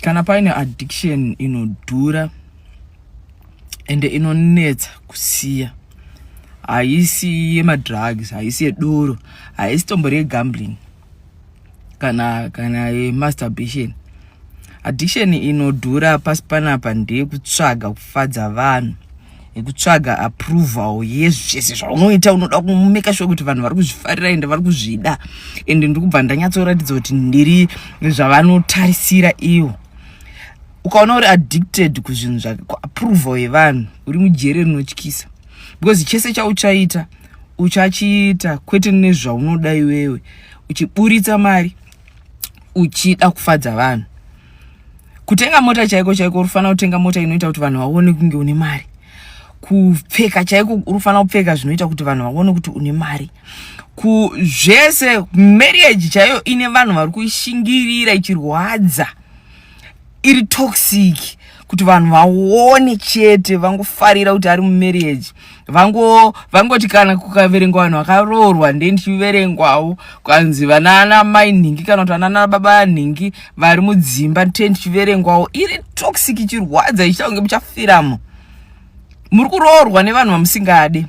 Kana paine addiction inodhura ende inonetsa kusiya, haisi yemadrugs, haisi yedoro, haisi tombori yegambling kana yemasturbation. Addiction inodhura pasi panapa ndeyekutsvaga kufadza vanhu, yekutsvaga approval yezvese zvaunoita. Unoda kumeka sure kuti vanhu vari kuzvifarira ende vari kuzvida, ende ndiri kubva ndanyatsoratidza kuti ndiri zvavanotarisira ivo. Ukaona uri addicted kuzvinhu kuapproval yevanhu, uri mujere rinotyisa, because chese chauchaita uchachiita kwete nezvaunoda iwewe, uchiburitsa mari uchida kufadza vanhu. Kutenga mota chaiko chaiko, unofanira kutenga mota inoita kuti vanhu vaone kunge une mari. Kupfeka chaiko, unofanira kupfeka zvinoita kuti vanhu vaone kuti une mari. Kuzvese, marriage chaiyo ine vanhu vari kuishingirira ichirwadza, iri toxic, kuti vanhu vaone chete, vangofarira kuti ari mumarriage, vangoti kana kukaverengwa vanhu vakaroorwa, ndee ndichiverengwawo, kwanzi vanana mai nhingi kana kuti vanana baba nhingi vari mudzimba, ndee ndichiverengwawo. Iri toxic, ichirwadza, ichiita kunge muchafiramo. Muri kuroorwa nevanhu vamusingade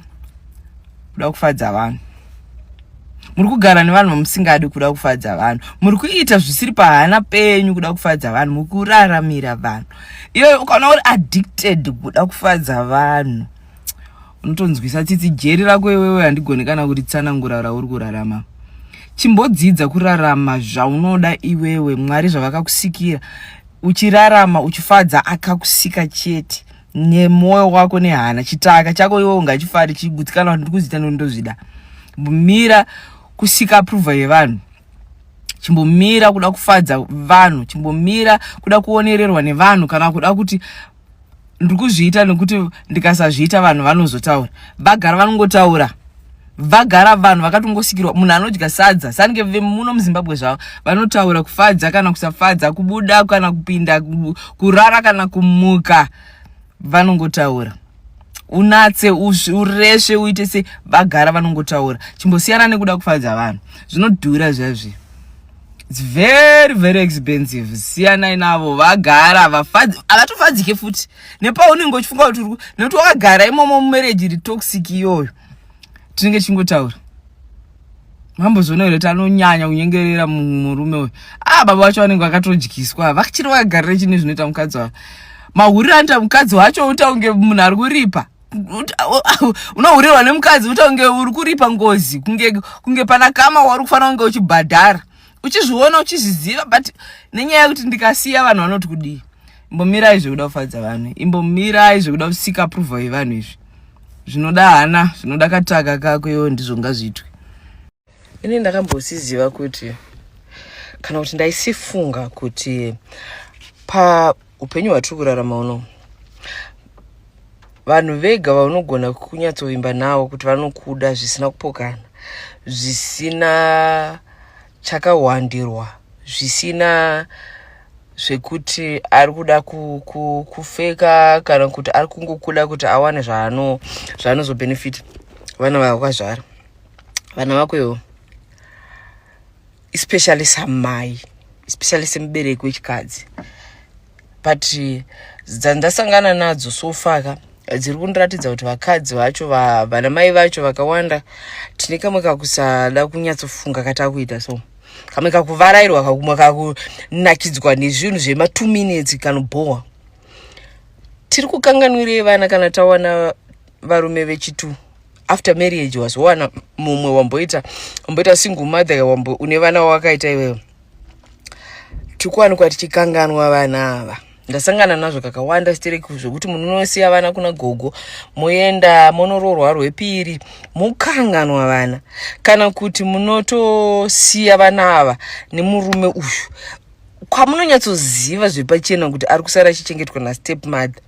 kuda kufadza vanhu, muri kugara nevanhu vamusingadi kuda kufadza vanhu, muri kuita zvisiri pahana penyu kuda kufadza vanhu, muri kuraramira vanhu. Iyoyo, ukaona uri addicted kuda kufadza vanhu, unotonzwisa tsitsi. Jeri rako iwewe handigoni kana kuritsanangura rauri kurarama. Chimbodzidza kurarama zvaunoda iwewe, Mwari zvavakakusikira, uchirarama uchifadza akakusika chete nemwoyo wako nehana. Chitaka chako iwe ungachifari, chigutsikana kuti ndikuzviita nondozvida. Chimbomira kusika approval yevanhu, chimbomira kuda kufadza vanhu, chimbomira kuda kuonererwa nevanhu, kana kuda kuti ndiri kuzviita nekuti ndikasazviita vanhu vanozotaura. Vagara vanongotaura, vagara vanhu vakatongosikirwa. Munhu anodya sadza sange muno muZimbabwe zvavo vanotaura. Kufadza kana kusafadza, kubuda kana kupinda, kurara kana kumuka, vanongotaura. Unatse, uresve, uite se, vagara vanongotaura. Chimbosiyana nekuda kufadza vanhu, zvinodhura zvazvi. It's very very expensive. Siyanai navo, vagara vafadzi havatofadzike futi nepaunenge uchifunga kuti nekuti wakagara imomo mumarriage iri toxic iyoyo. Tinenge tichingotaura, mambozoona here kuti anonyanya kunyengerera murume uyu? Ah, baba vacho vanenge vakatodyiswa, vachiri vakagarira chine zvinoita mukadzi wavo. Mahuriro anoita mukadzi wacho, uta kunge munhu ari kuripa. Unohurirwa nemukadzi, uta kunge uri kuripa ngozi, kunge pana kama wauri kufanira kunge uchibhadhara, uchizviona, uchizviziva, but nenyaya yekuti ndikasiya vanhu vanoti kudii. Imbomirai zvekuda kufadza vanhu, imbomirai zvekuda kusika approval yevanhu. Izvi zvinoda hana, zvinoda kataka kako iwo, ndizvo ngazviitwe. Ini ndakambosiziva kuti, kana kuti ndaisifunga kuti paupenyu hwatiri kurarama uno, vanhu vega vaunogona kunyatsovimba navo kuti vanokuda zvisina kupokana, zvisina chakahwandirwa, zvisina zvekuti ari kuda kufeka kana kuti ari kungokuda kuti awane zvaanozobhenefita, vana vakazvara, vana vako ivo, especially samai, especially semubereki wechikadzi. But dzandasangana nadzo so far ka, dziri kundiratidza kuti vakadzi vacho, vana mai vacho vakawanda, tine kamwe kakusada kunyatsofunga katakuita, so kamwe kakuvarairwa, kakumwe kakunakidzwa nezvinhu zvema2 minutes kanobhohwa. Tiri kukanganwirei vana kana tawana varume vechitu after marriage? Wazowana mumwe, wamboita single mother, wambo une vana wawakaita iwewe, tikuwanikwa tichikanganwa vana ava. Ndasangana nazvo kakawanda stereki, zvokuti munhu unosiya vana kuna gogo, moenda monoroorwa rwepiri, mokanganwa vana, kana kuti munotosiya vana ava nemurume uyu kwamunonyatsoziva zvepachena kuti ari kusara achichengetwa nastep mother,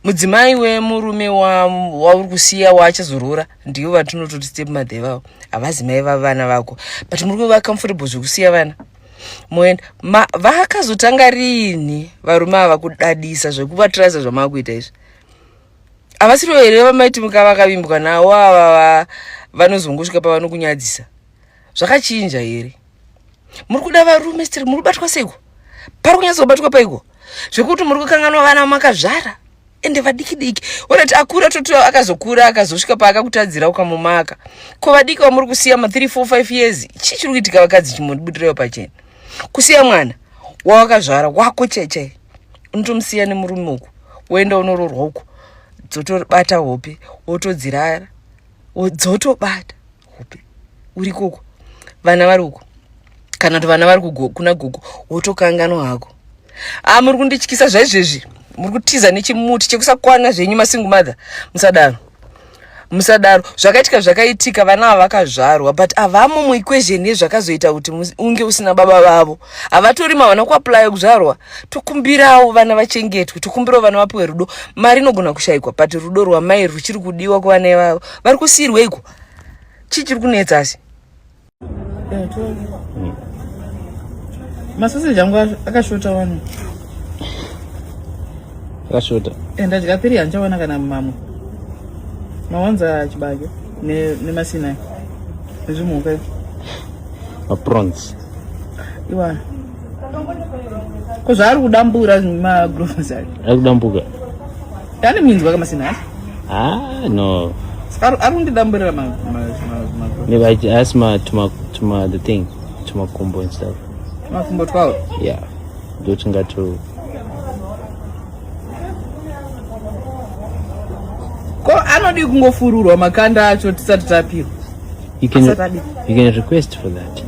mudzimai wemurume wauri kusiya waachazoroora. Ndivo vatinototi step mother ivavo, havazi mai vavana vako, but muri kuva comfortable zvekusiya vana moenda. Vakazotanga riini varume ava kudadisa zvekuvatirasa zvamaakuita izvi? Havasirivo here vamaiti vakavimbwa navo ava vanozongosvika pavanokunyadzisa? Zvakachinja here? Muri kuda varume stiri, muri kubatwa seiko? Pari kunyatsobatwa paiko zvekuti muri kukanganwa vana makazvara ende vadiki diki orati akura toti akazokura akazosvika paakakutadzira ukamumaka ko vadiki vamuri kusiya ma 3 4 5 years chii chiri kuitika vakadzi chimubudirayo pachena kusiya mwana wawakazvara wako chaichai unotomusiya nemurume uku woenda unoroorwa uku dzotobata hope wotodzirara dzotobata hope uri ikoko vana vari uko kana kuti vana vari kuna gogo wotokanganwa hako a ah, muri kundityisa zvaizvezvi muri kutiza nechimuti chekusakwana zvenyu masingle mother musadaro musadaro zvakaitika zvakaitika vana ava vakazvarwa but havamo muequation yezvakazoita kuti unge usina baba vavo havatori mavana kuaplya kuzvarwa tokumbirawo vana vachengetwe tokumbirawo vana vapiwe rudo mari inogona kushayikwa but rudo rwamai ruchiri kudiwa kuvana ivavo vari kusiirweiko chii chiri kunetsa asi Masoseji angu akashota wani. Akashota. Eh, ndadya three handichawana kana mamwe. Mawanza chibage nemasinai. Nezvimhuka izvi. Maprons. Iwa. Ko zvaari kudambura magroves acho. Ari kudambuka. Ane minzwa kamasinai. Ah, no. Saka ari kundidamburira ma ma ma Maybe I ask my to my to my the thing to my combo and stuff. Makumbo twawo. Yeah. Ndotingatu Ko anodi kungofururwa makanda acho tisati tapiwa. You can you can request for that.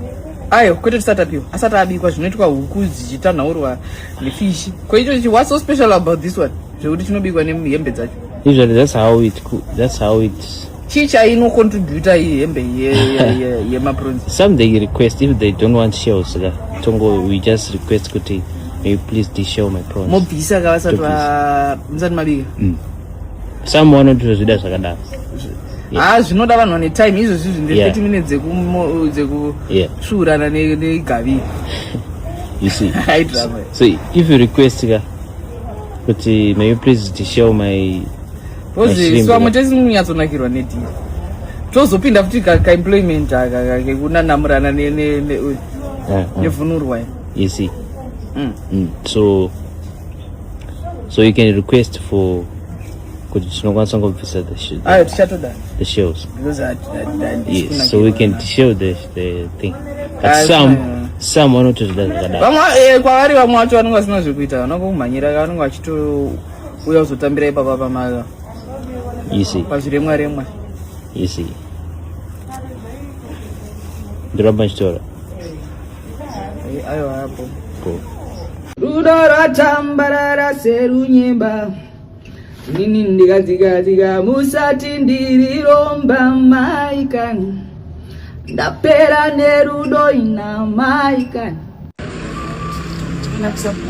Ayo kwete tisati tapiwa. Asati abikwa zvinoitwa huku dzichitanhaurwa nefishi. Ko icho what's so special about this one? Zvekuti chinobikwa nehembe dzacho. Usually that's how it that's how it chii chainocontributa iyi hembe yemaprons some they request if they don't want shells ka tongo we just request kuti may you please deshell my prawns mobvisa ka vasati musati mabika mm. some vanotozvida zvakadaro haa zvinoda vanhu vane time izvozvi zvi nde 30 minutes dzekutsvuurana negavi you see so if you request ka kuti may you please deshell my Because vamwe tese kunyatsonakirwa nedhiri tozopinda futi kaemployment aka kekunanamurana nevhunurwa you see mm. Mm. so so you can request for kuti tinokwanisa ngobvisa ayo tichatoda the shells yes so we can shell the, the thing but some some vanotozvida zvakadaro vamwe eh, kwavari vamwe vacho vanenge vasina zvekuita vanongomhanyira vanenge vachito uya uzotambira ipapa pamaka easy pazviremwa remwa easy ndoramba ndichitora eh, aiwa apo rudo rwatambarara serunyemba nini ndikadzikatsika musati ndiriromba maikani ndapera nerudo ina maikani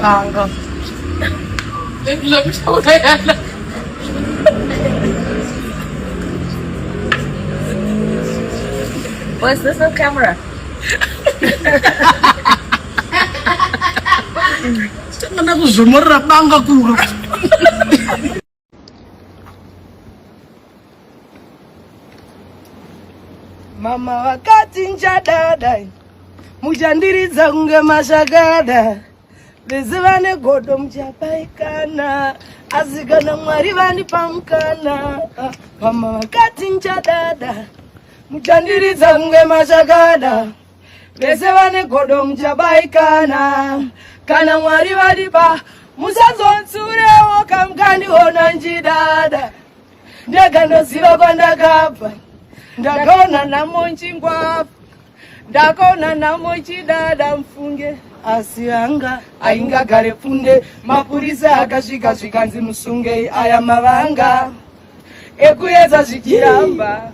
Panga. Zvamuchaurayana. What's this no camera? Tangana kuzvomorera banga kuro. Mama vakati nchadada muchandiridza kunge mashakada vese vane godo muchabaikana asi kana mwari vandipa mukana mama vakati nchadada muchandiridza kunge mashakada vese vane godo muchabaikana kana mwari vadipa musazotsurewo kamukandiona nchidada ndega ndoziva kwandakabva ndakaona nhamo nchingwafa ndakaona nhamo chidada mfunge asi anga aingagare pfunde mapurisa akasvika zvikanzi musungei aya mavanga ekuyedza zvichiramba.